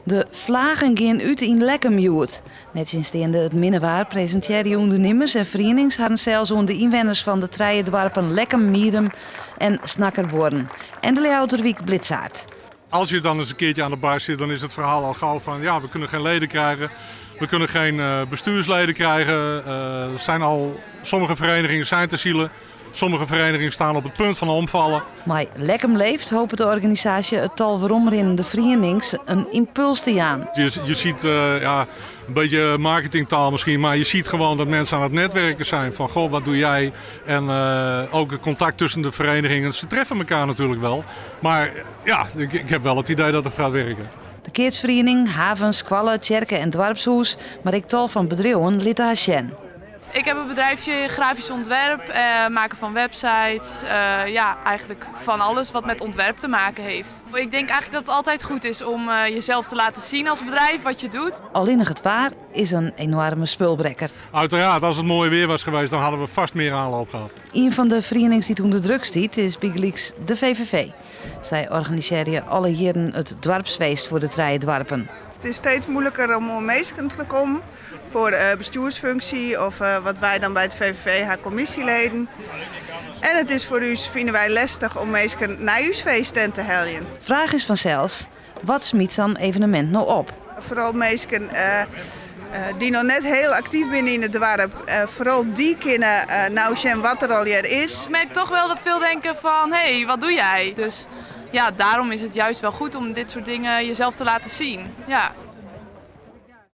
De flagen gean út yn Lekkum hjoed. Nettsjinsteande it minne waar presintearje ûndernimmers en ferienings harren sels oan de ynwenners fan de trije doarpen Lekkum, Miedum en Snakkerbuorren en de Ljouwerter wyk Blitsaerd. Als je dan eens een keertje aan de bar zit, dan is het verhaal al gauw van ja, we kunnen geen leden krijgen, we kunnen geen bestuursleden krijgen. Er zijn al, sommige verenigingen zijn te zielen, sommige verenigingen staan op het punt van omvallen. Mei Lekkum Leeft hopet de organisaasje it tal weromrinnende ferienings in ympuls te jaan. Je ziet, ja, een beetje marketingtaal misschien, maar je ziet gewoon dat mensen aan het netwerken zijn. Van goh, wat doe jij? En ook het contact tussen de verenigingen. Ze treffen elkaar natuurlijk wel. Maar ja, ik heb wel het idee dat het gaat werken. De keatsferiening, haven, skoalle, tsjerke en doarpshûs, mar ek tal fan bedriuwen litte har sjen. Ik heb een bedrijfje grafisch ontwerp, maken van websites, ja, eigenlijk van alles wat met ontwerp te maken heeft. Ik denk eigenlijk dat het altijd goed is om jezelf te laten zien als bedrijf wat je doet. Allinnich it waar is in enoarme spulbrekker. Uiteraard, als het mooi weer was geweest, dan hadden we vast meer aanloop gehad. Ien fan de ferienings dy't ûnder druk stiet is bygelyks de VVV. Sy organisearje alle jierren it doarpsfeest foar de trije doarpen. It is steeds moeilijker om oan minsken te kommen foar bestjoersfunksje of wat wy dan by it VVV ha kommisjeleden. En it is foar ús, fine wy, lestich om minsken nei ús feesttent te heljen. Fraach is fansels, wat smyt sa'n evenemint no op? Foaral minsken dy't noch net hiel aktyf binne yn it doarp, foaral dy kinne no sjen wat der allegear is. Ik merk toch wel dat veel denken van, hé, wat doe jij? Dus ja, daarom is het juist wel goed om dit soort dingen jezelf te laten zien. Ja.